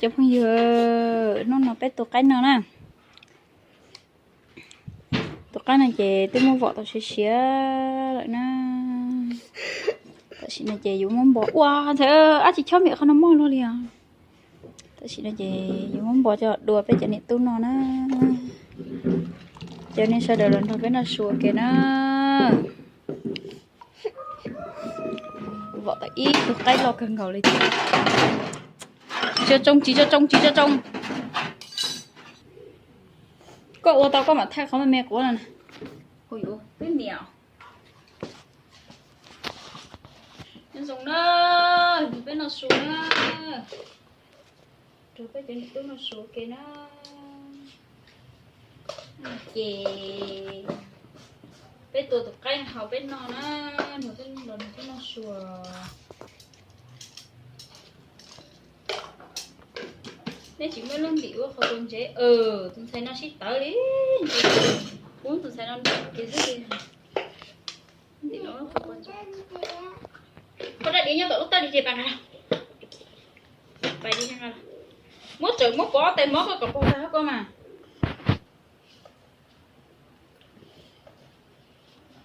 Cov phooj ywg, hnub no peb tua qaib no na. Tus qaib no ces twb muab vom tau siav siav lawm na. Tam sim no ces yuav muab npo, ua ntxhais, dab tsi chob mem qhov no mog luag li os. Tam sim no ces yuav muab npo coj dua peb cov niam tub no na. Coj nej sawv daws los nrog peb noj su ua ke na. Vom tau ib tug qaib loj kawg nkaus li thiab. Tsis tso tsoo, tsis tso tsoo, tsis tso tsoo. Koj ua tau koj mam thaij qhov me me quav no na. Ui, twb niam. Nyob zoo na, nrog peb noj su na. Nrog peb cov niam tub noj su ua ke na. Ces peb tua tus qaib haus peb noj na, nrog peb los nrog peb noj su. Nej tsis muaj lub ntim ua qhov kua ntsev, tus ntxhais no sib tawv li. Kuv tus ntxhais no ntim kiag xwb li. Ntim no qhov kua ntsev. Koj rab diav nyob tom lub tawb li ces pais nqa. Pais li nqa. Muab tsawm muab pov tais mov koj kom pov tais koj mas.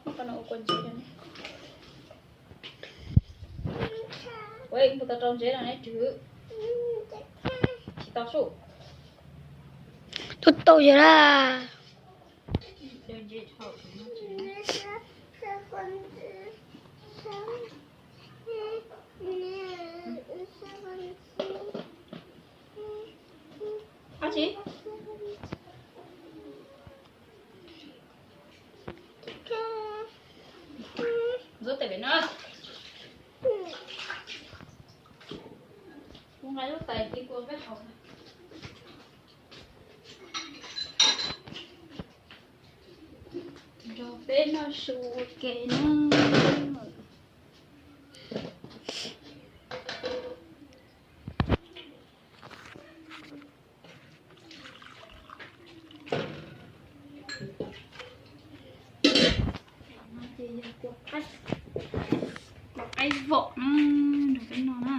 Muab qhov no ua kua ntsev rau ne. Ua mus tau rau ntsev no ne Rwg. Tsis tau sub. Tau tau yog lawm. Dab tsi? Ntxuav tes pem no. Kuv nqa lub tais tiv kua peb haus. Nrog peb noj su ua ke na. Ces yog kua qaib, kua qaib vom na, nrog peb noj na.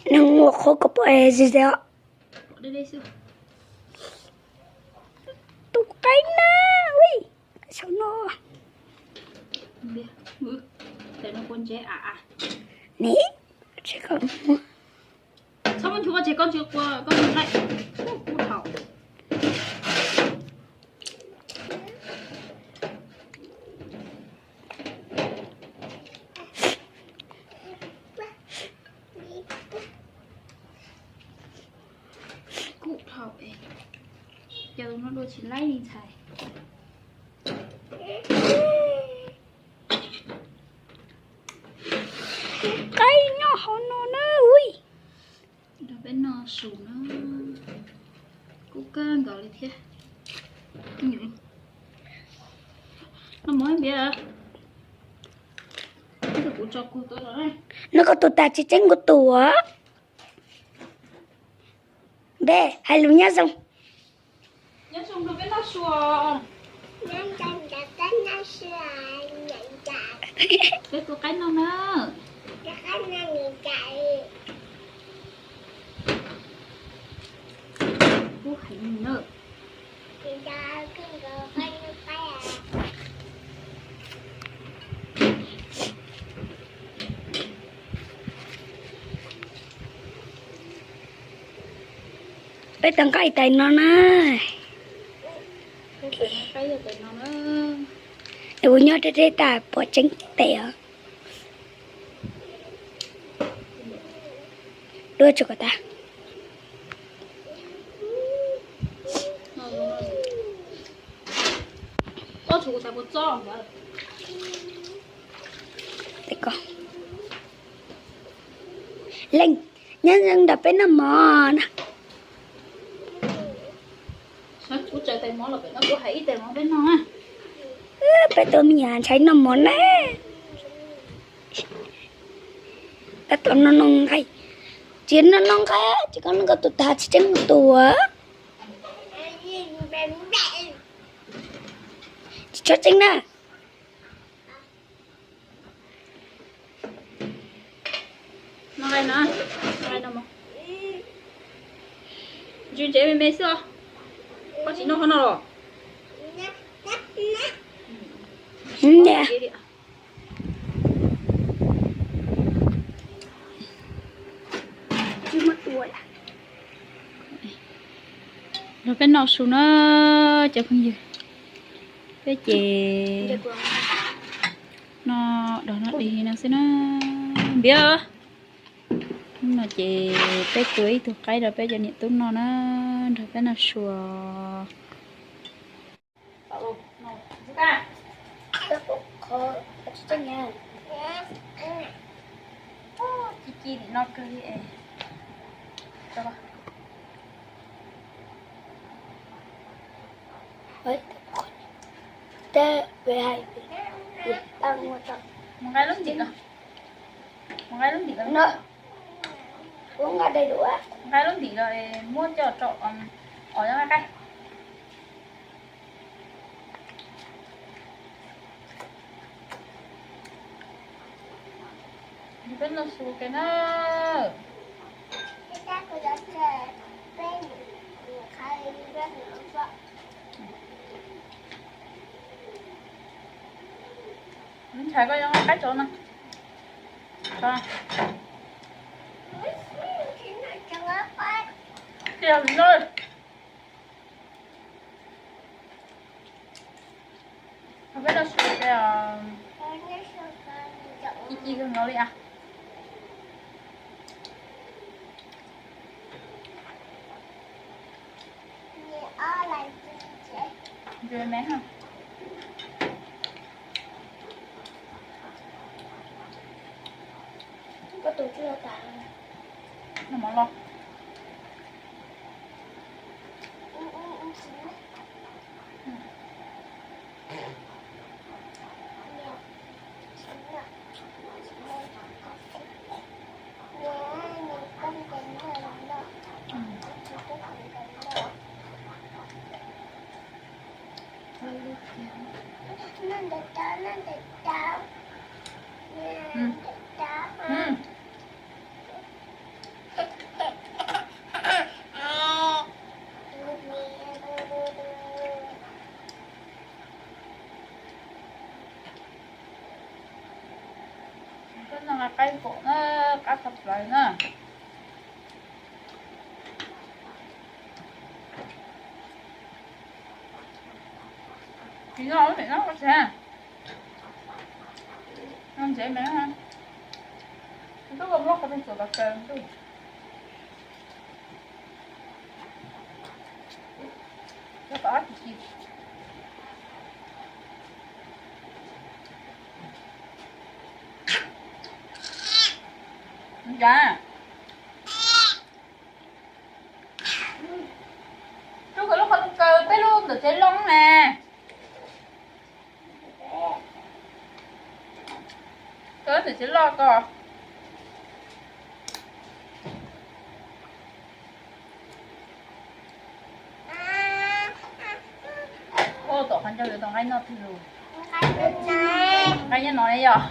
Neeg ua qhov kom pom es zis os. Tus qaib na, ui, qaib saum no. Nim, tsis kom muag. Txhob muab nchuav ces koj nchuav kua, koj nchuav nqaij. Kuj thaum. Kuj thaum es, cov no dua tsis laib li ntxhais. Qaib nyob hauv no na ui. Nrog peb noj su na. Kuj kawg nkaus li thiab. Noj mov npiav. Noj koj tus tas tsis tseeb kuv tus. Npe hais lus nyob zoo. Nyob zoo nrog peb noj su. Peb tus qaib no na. Kuj heev na. Peb tau nqaij tais no na. Es kuv nyob deb deb tas pom tseeb tes os. Dua tsuas kom tas. Leej, nyob zoo nrog peb noj mov na. Peb tus me nyuam ntxhais noj mov na. Tab tom noj noj nqaij. Tsis noj noj nqaij, tsis koj noj koj tus tas tsis tseeb tus. Tsis tshua tseeb na. Me xwb os. Koj tsis noj qhov no los? Nrog peb noj su na cov phooj ywg. Peb ces noj dog noj dig no xwb na. Npiav, hnub no ces peb tua ib tug qaib rau peb cov niam tub noj na, nrog peb noj su. Ci ci tim no kawg li es. Mus nqa lub ntim los. Mus nqa lub ntim los. Nqa lub ntim los es muab coj rau os, nqa qaib. Peb noj su ke na. Ntshai koj yuav nqa qaib tso na. Tiag li na. Peb noj su, ci ci kawg nkaus li as. Ntxuav me. Koj tus tsis los tas. Noj mov los. Koj nqa qaib kom na, qab tshaj plaws na. Tsis noj ua ntej no koj tsis, no ntsev me. Tub koj muab qhov rooj tsuas los kaw ntuj. Cov tom qab tsis tsis. Nca. Rub kom lub qhov rooj kaw peb lub ntawm tsev loj na. Kaw ntawm tsev loj ko. Ua tom qhov ncauj yuav tau nqaij noj twg lus. Nqaij nyob no yog.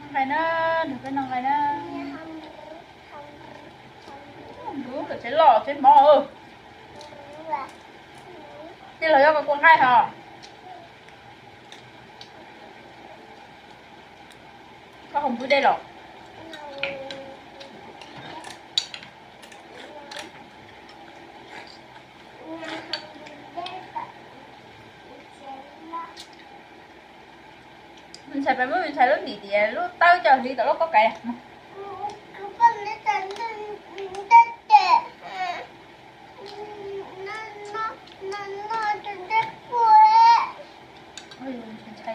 Nqaij na, nrog peb noj nqaij na. Ntuv kom tsev loj tsev mov. Tij laug yuav koj kua nqaij hos. Koj haus npws dej los? Ntshai peb muab ntshai lub ntim tias lub tawb coj hliv tom lub kaub kais.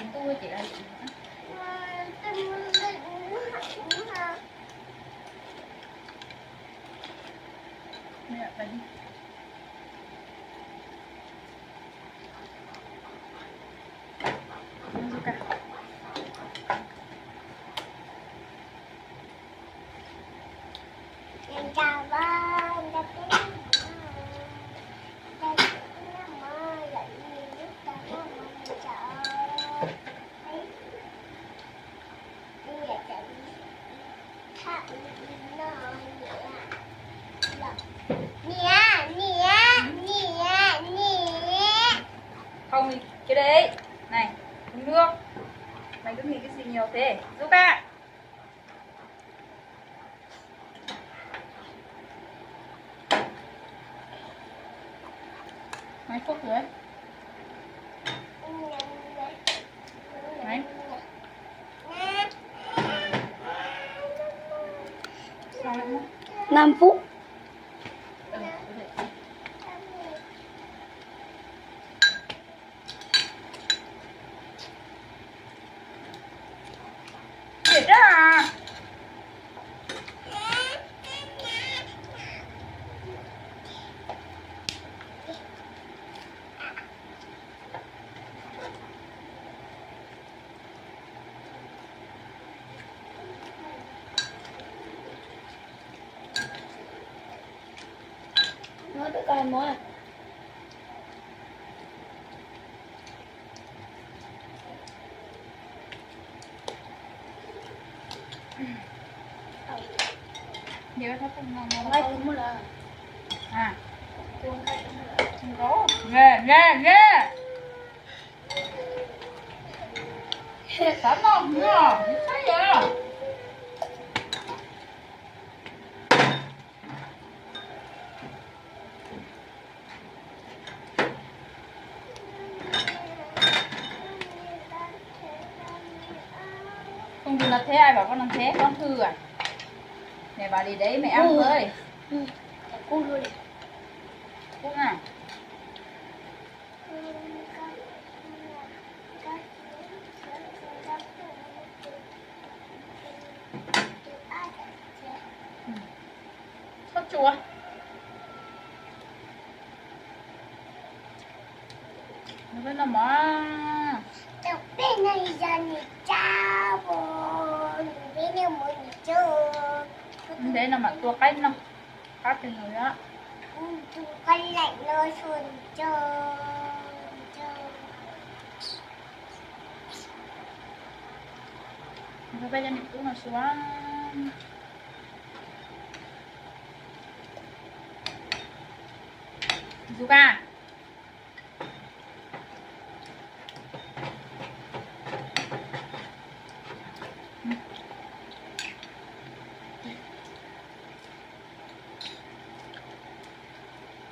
Ntuj ces, Không thì cái đấy này, uống nước. Mày cứ nghĩ cái gì nhiều thế? Zuka. Mày khóc rồi đấy. Đấy. Sao lại mất? Năm phút. Dễ đó à. Nó tự cài mối à? Nè, nè, nè. Xav noj, noj, noj, noj. Không thì nó thế, ai bảo con làm thế, con hư à? Mẹ bảo đi đấy mẹ ăn với. Cút luôn đi. Cút à? Sốt chua. Nws peb no mov. Peb no yog nws tsau, nws peb no mov nws tsau. Ntev no mam tua qaib no, qab kawg nkaus li. Tua qaib laim no su nws tsau, nws tsau. Nws peb cov niam tub no su. Zuka.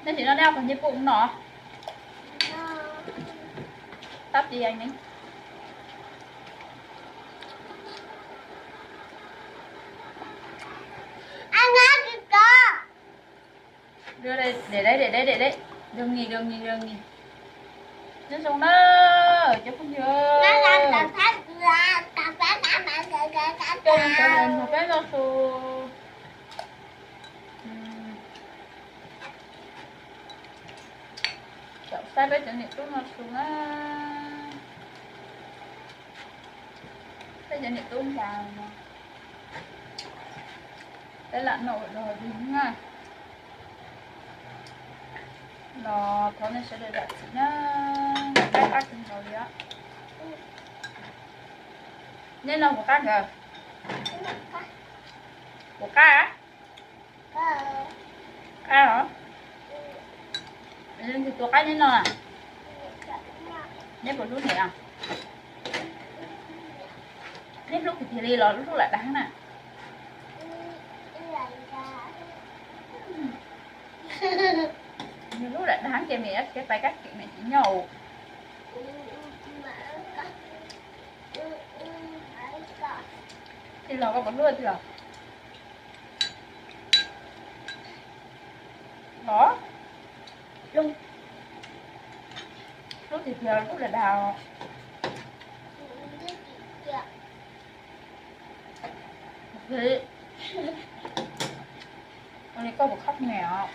Neb tsis noj neb ua kom nce pum no. Tab tis ne. Để đấy, để đấy, để đấy, để đấy. Đừng nghỉ, đừng nghỉ, đừng nghỉ. Nyob zoo na cov phooj ywg. Coj peb los su. Caum saib peb cov niam tub no su na. Peb cov niam tub npam no. Peb lam noj ua dog dig na. Los thov nej sawv daws zam txim na, peb qab kawg nkaus li os. Neb no puas qab nkawd? Puas qab? Qab os. Leej twg tua qaib neb no? Neb puas hlub niam? Neb hlub kiag tiag li los hlub lam dag na? Nws hlub lam dag ces mẹ khiav pais kab kev mẹ tsis nyob. Tij Los, koj puas hlub Tij Los? Los, hlub tiag tiag hlub lam dag. Ua li koj puas khab me os?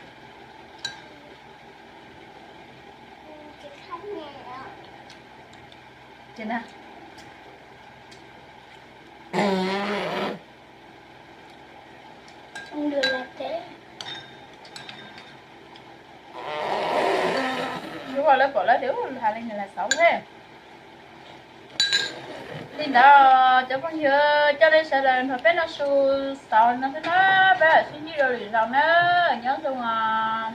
Ces na, lub lawv pom lawv tias ub, hais li nws lam xauv thiab. Li ntawd cov phooj ywg, coj li sawv daws nrog peb noj su xaus no xwb na, peb mam sib ntsib dua lwm zaus na, nyob zoo os.